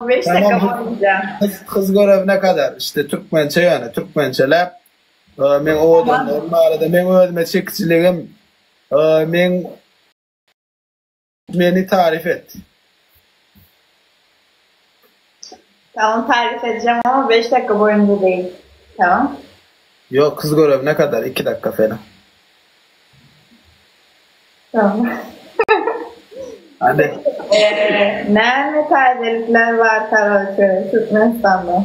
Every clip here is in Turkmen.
5 dakika boýunça. Kız, kız görevine kadar işte türkmençe ýöne türkmençeläp e, meň owadanlygym barada meň özüme çekijiligim e, meň meni taryf et. Tamam tarif edeceğim ama 5 dakika boyunca değil. Tamam. Yok kız görevine kadar 2 dakika falan. Tamam. Hadi. Ee, näme täzelikler bar karoçe Türkmenistanda?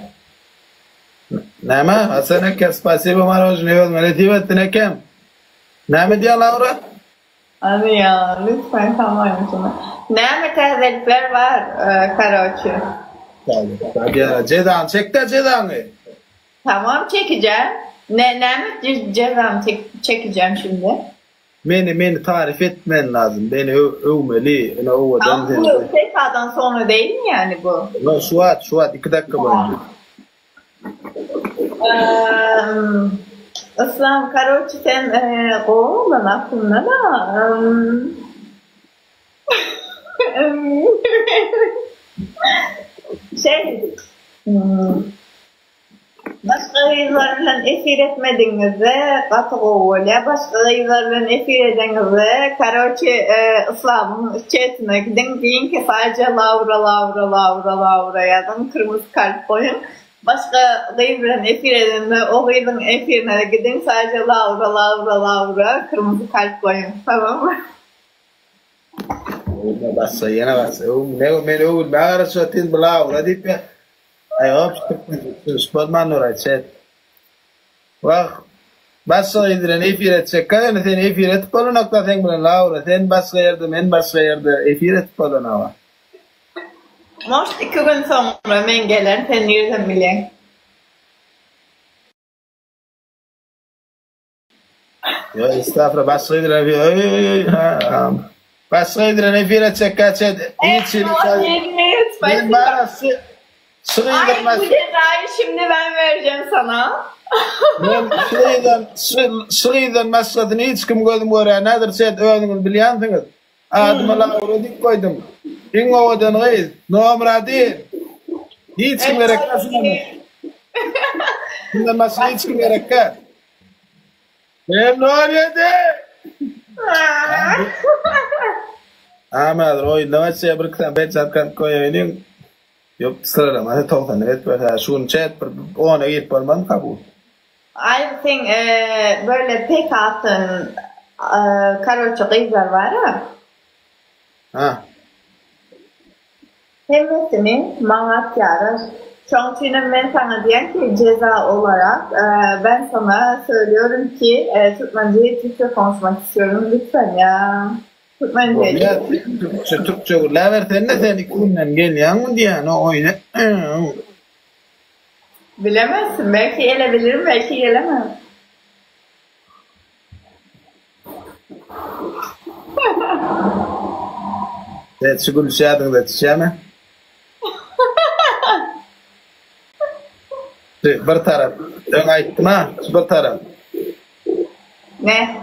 Näme? Hasan eke spasibo marojny özüňe nesip etsin ekem. Näme diýýäň Laura? Hadi ya lütfen tamam şunu. Näme täzelikler bar e, karoçe? Hadi ya cezany çek-de cezany. Tamam çekeceğim. Ne näme ce- cezam çek- çekeceğim şimdi? Meni meni taryf etmen lazym. Meni öwmeli. Ine owadan Tamam sen. bu SK'dan sonra değil mi yani bu? No, şu wagt, şu wagt 2 dakika boýunca. Eee, Islam karoçi sen e, gowy oglan aslynda da. Em, şey hmm, Başga gyzlar bilen efir etmedigiňizde gaty gowy bolýa. Başga gyzlar bilen efir edeňizde karoçe Yslamyň çetine gidiň diýiň ki sadece Laura Laura Laura Laura ýazyň kyrmyzy kalp goýuň. Başga gyz bilen efir edende o gyzyň efirine gidiň sadece Laura Laura Laura kyrmyzy kalp goýuň tamammy. Öwülme bassa ýene bassa öwülme meni öwülmä garaşyp otyryn bu Laura diýip Aý hop türkmençe bolman dur çet. Wah başga gyz bilen efir etjekkä ýöne sen efir etip bolanokda seň bilen Laura sen başga ýerde men başga ýerde efir etip bolanoga. Может iki gün soňra men gelerin sen nirden bilýäň. Ýok estagfurullah başga gyz bilen efir başga gyz bilen efir etjekkä çet hiç hili Men bara şu şu gyzdan Ay bu cezayı şimdi ben vereceğim sana. Men şu gyzdan şu şu gyzdan başgasyny hiç kim gözüm görýän nädir çet özüňiz bilýänsiňiz. Adyma Laura diýip goýdum. Iň owadan gyz, nomer один. Hiç kim gerek däl şundan. Şundan başga hiç kim gerek däl. Hem 07. Ama häzir oýunda başlaýar bir iki sany peçat goýaýlyň. Ýok syralama 90 etmese şu gün çet bir ona girip bolmazmy kabul. Aý seň böyle pek atyn karoçe gyzlar bara. Ha. Hemmesini maňa atýalar. Şoň üçinem men saňa diýen ki jeza olarak ben sana söylüyorum ki türkmence türkçe konuşmak istiyorum lütfen ya türkmence. Türkçe türkçe gürläber sende sen iki günden gelýäňmi diýýän o oýna. Bilemezsin belki gelebilirim belki gelemem. Sen şu gülüşi ýadyňda düşýärmi? Şu bir tarap. Öň aýtdym-a, şu bir tarap. Ne?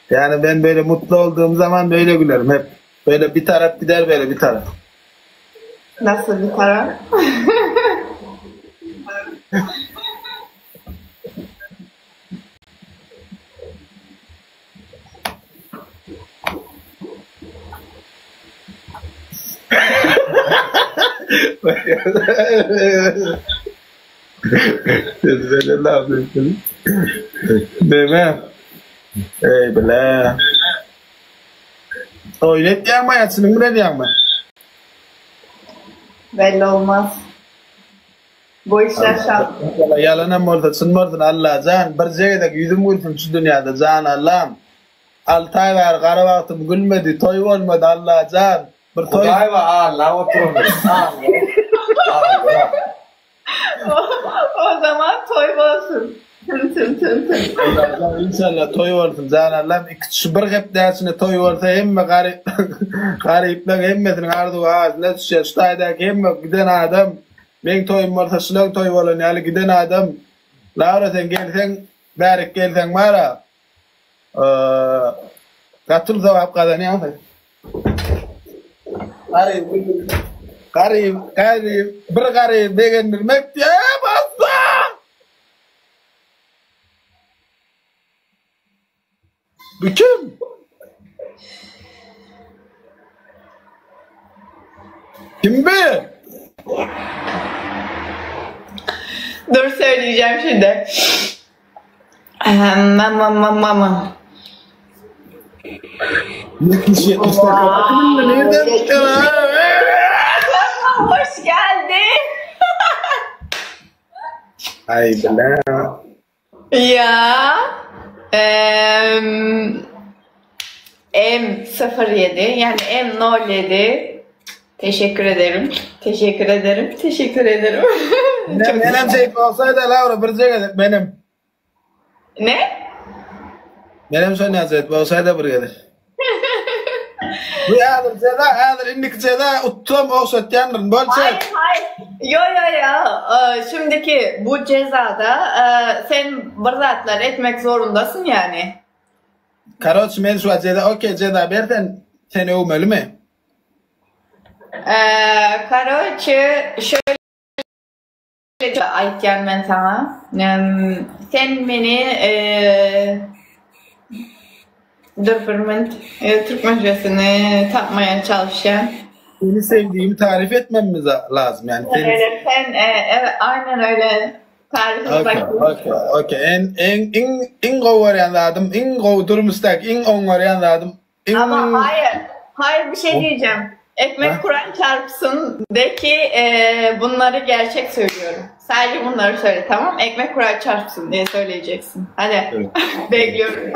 Yani ben böyle mutlu olduğum zaman böyle gülerim hep. Böyle bir taraf gider böyle bir taraf. Nasıl bir taraf? Deme. Ey bile. Oýun etýäňmi ýa çynyň bilen edýäňmi? Belli olmaz. Bu işler şans. Ýalanam bolsa çyn bolsun Allajan birje gezek ýüzüm gülsün şu dünýäde jan Allam. Alty aý bäri gara bagtym gülmedi toý bolmady Allajan bir toý. Hudaý bar Alla oturandyr. Alla. O zaman toý bolsun. Tüm tüm tüm tüm. Allajan inşallah toý bolsun jan Allam iki şu bir hepde içinde toý bolsa hemme garyp garyplaň hemmesiniň arzuwy adyna düşýär şu taýdaky hemme giden adam meň toýum bolsa şulaň toýy bolan ýaly giden adam Laura sen gelseň bärik gelseň bara gaty uly sogap gazanýaň sen. Garyp, garyp, garyp, bir garyp begendirmek diýýär, bassa! Bu kim? Kim bu? Dur söyleyeceğim şimdi. Mama mama mama. 70 70 dakika. Nereden çıktı? Hoş geldin. Ay bile. Ya em, M07 yani M07 Teşekkür ederim. Teşekkür ederim. Teşekkür ederim. Ne, menem şeýdip bolsaydy Laura birje gezek menem. Ne? Menem şony ýazayt bolsayda bir gezek. Bu häzir jeza, häzir indiki jeza utsam ogşatýandyryn. Bol Hayır çek. hayır. Yo yo yo. Ee, şimdiki bu cezada e, sen bir zatlar etmek zorundasın yani. Karoç men şu jeza, okey jeza ber sen seni öwmelimi? Ee, karoçe şöyle aýtýan men saňa. Sen meni dur bir minut türkmençesini tapmaya çalışýan. Seni sevdiğimi tarif etmem mi lazım yani? Seni... Öyle, sen evet aynen öyle tarif et Okey, okey, okey. En en iň iň gowy görýän zadym, iň gowy durmuşdaky iň oň görýän zadym Iň Ama hayır. Hayır bir şey diyeceğim. Ekmek Ha? Kur'an çarpsın de ki e, bunları gerçek söylüyorum. Sadece bunları söyle tamam Ekmek Kur'an çarpsın diye söyleyeceksin. Hadi. Evet. Bekliyorum.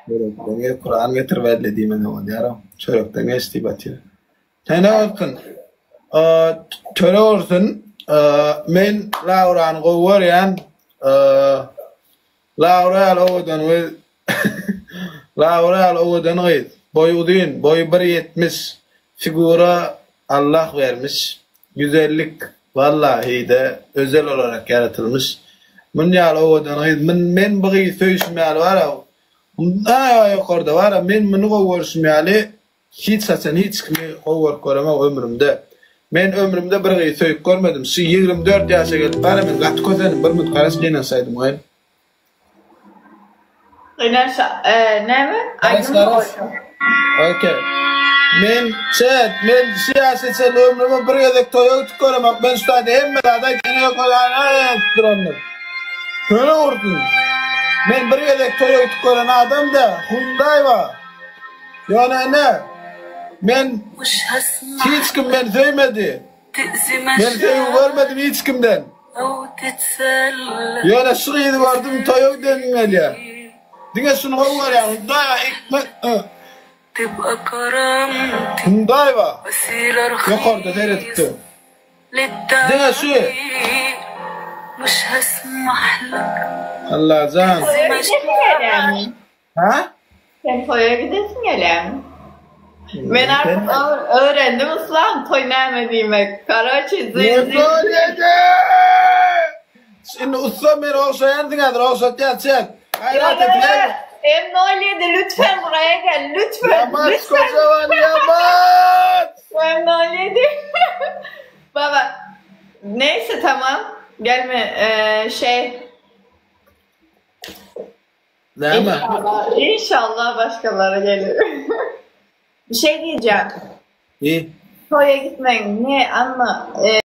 Çörekden gel Kur'an getir belli diýmen bolýar. Çörekden geç diýip atyr. Sen ne olsun? Töre olsun. Men Laurany gowy görýän. Laura ýaly owadan gyz Laura ýaly owadan gyz Boýy uzyn, boýy bir 70 Figura Allah bermiş Güzellik wallahi-de özel olarak ýaratylmyş Mun ýaly owadan gyz Mun men bu gyzy söýüşim ýaly bara Mundan ýokarda bara men muny gowy görüşim ýaly Hiç haçan hiç kimi gowy görüp göremok ömrümde. Men ömrümde bir gyzy söýüp görmedim. Şu 24 ýaşa gelip bara men gaty kösendim. Bir minut garaş gynansaýdym goýun. Gynansa e, näme? Garaş Aýdym garaş. Okey. Men çet, men şu ýaşa çenli ömrüme bir gezek toýa gidip göremok. Men şu taýda hemme zada ýene ýok durandyr. Köne ursun. Men bir gezek toýa gidip gören adam da Hyundai bar. Ýöne ine, men hiç kim meni söýmedi. Men söýgi görmedim hiç kimden. Ýöne şu gyzy gördüm, toýa gidenim gelýär. Diňe şuny gowy görýän, Hudaýa ekmek. Hudaýa ýokarda seredip dur. Diňe şu. Allajan. Ha? Sen toýa gidesiň gelýärmi? Men artık öwrendim Islam toý näme diýmek. Karoçi zyn zyn. Şimdi ussa meni ogşaýansyň häzir ogşatýan çek. Gaýrat et gel. M07 lütfen buraya gel lütfen. Ýamaç Lütfen. kojaman ýamaç. M07. Baba neyse tamam. Gelme ee, şey Näme? İnşallah, inşallah başkaları gelir. Bir şey diyeceğim. İyi. Toya gitmeyin. Ne anla.